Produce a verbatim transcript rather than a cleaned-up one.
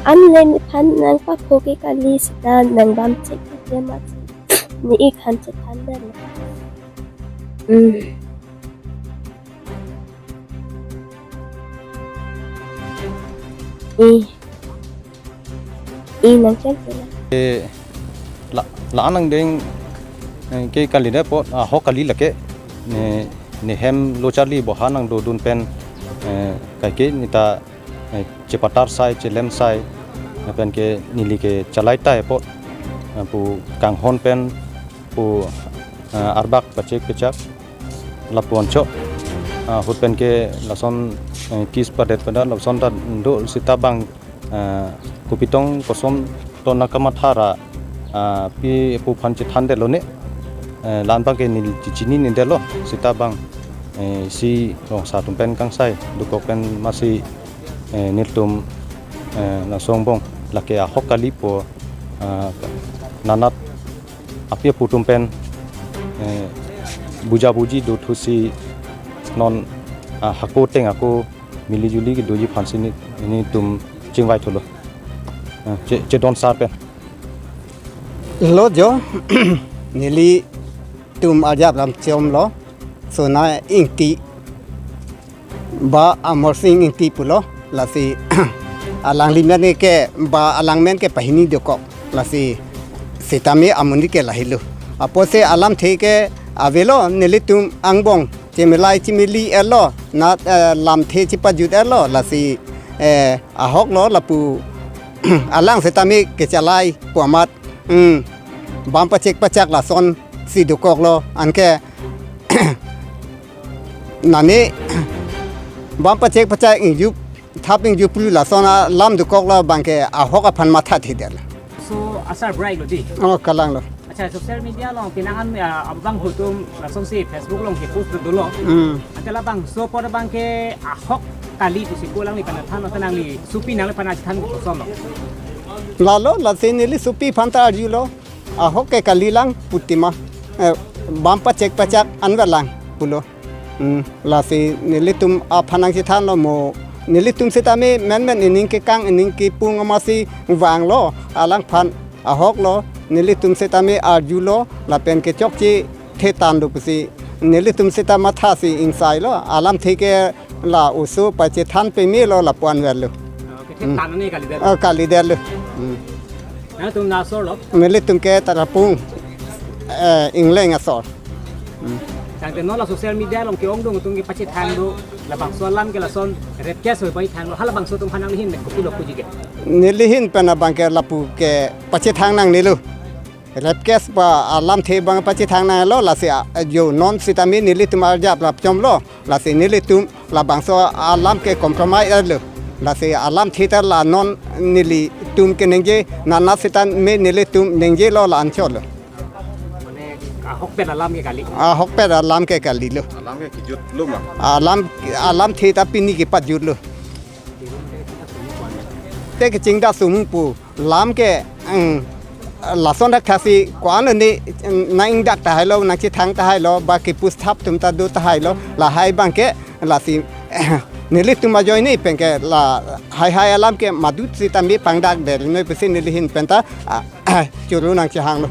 An le nephan nangpapho ke kali seta nangbam chek ke mati. Ne ik han chethan den. Hmm. Eh. Eh, nangchem pula. Eh, la, la-an angdeng, eh, ke kalidet apot, ahok kali lake. Ne, ne hem lo charli boha nangdodun pen, eh, kaike neta, eh, chepatar sai, chelem sai, lapen ke neli ke chalai tai apot, eh, pu kanghon pen, pu, eh, arbak pachek pachak, lapu anchot, ah, ahut pen ke lason, eh, case padet pada lason ta do seta bang, eh, kopi tong koson to nangkamatha ra, ah, pi pu aphan chethan detlo ne, eh, la-an bang ke neli chechini ne detlo seta bang, eh, isi rongsa atum pen kangsai dokok pen masi, eh, nelitum, eh, lason angbong lake ahok kali pu, ah, nanat api apo atum pen, eh, buja buji dothusi non, ah, hako ateng ako mili juli kedoji aphansi ne, nelitum chingvai thulo. Ah, che, chedon sar pen. Lo jo, nelitum arjap lam chom lo, Sona Ingti, ba Amarsing Ingti pulo, lasi alangli men ke, ba alang men ke pahini dokok, lasi sitame amonit ke lahelo. Apotsi alamthe ke avelo, nelitum angbong chemelai chemeli etlo, nat, eh, lamthe chepajut etlo, lasi, eh, ahok lo lapu alang sitame kechalai pu amat, hmm, bam pachek pachak lasonsi dokoklo, anke nane bam pachek pachak ingjup thap ingjup pulu lason alam dokoklo, bang ke ahok aphan mathathe det. So, asar bright lo di. Oh, kalang lo. Acha, social media along pinangan, ah, abang hutum lasonsi Facebook along ke post dolo. Hmm. Ante labangso apor bang ke ahok kali pusi ko alangli aphan than, ante nangli sopi nangle aphan than koson lo? Lalo, lasi neli sopi aphan ta arjulo. Ahok ke kalilang putima, eh, bam pachek pachak anverlang pulo. Hmm, lasi nelitum aphan nangchethanlo mo, nelitum sitame menmen ining kekang ining kepung amatsi vanglo, alangphan ahok lo, nelitum sitame arjulo, lapen kechokche thetan do pusi, nelitum sita mathasi ingsailo, alamthe ke la oso pachethan pemelo lapu anverlo. Okay, Hmm. thetan ne kalidet. Oh, kalidet lo. Hmm. Nangtum na asor lo? Nelitum ke Tarapung, eh, Ingleng asor. Hmm. Tangte non la social media along ke-ongdung atum ke pachethang do, labangso alam ke lason rape case oi pachethang do, halabangso atum aphan nangli ahin kopi lo puji ke? Neli ahin pen abang ke lapu ke pachethang nangnelo. Rape case ba alamthe bang pachethang nanglo, lasi a, jo non sitame nelitum arjap lam chom lo, lasi nelitum labangso alam ke compromise lo, lasi alamthe ta la non nelitum keningje, nanat sitame nelitum ningjelo la anchot lo. Mane ahokpet alam ke kali. Ahokpet alam ke kalilo. Alam ke kejut lo ma? Alam, alamthe ta pini kepajutlo. Te kechingdak sumung pu lam ke, mm, lason dak thasi ko-an ne, mm, nang-ingdak tahailo, nangchethang tahailo, ba kepus thap atum ta do tahailo, lahai bang ke, lasi nelitum ajoine pen ke lahai hai alam ke madut sitame pangdak det noi pusi neli ahin pen ta, ah, choro nangchehanglo.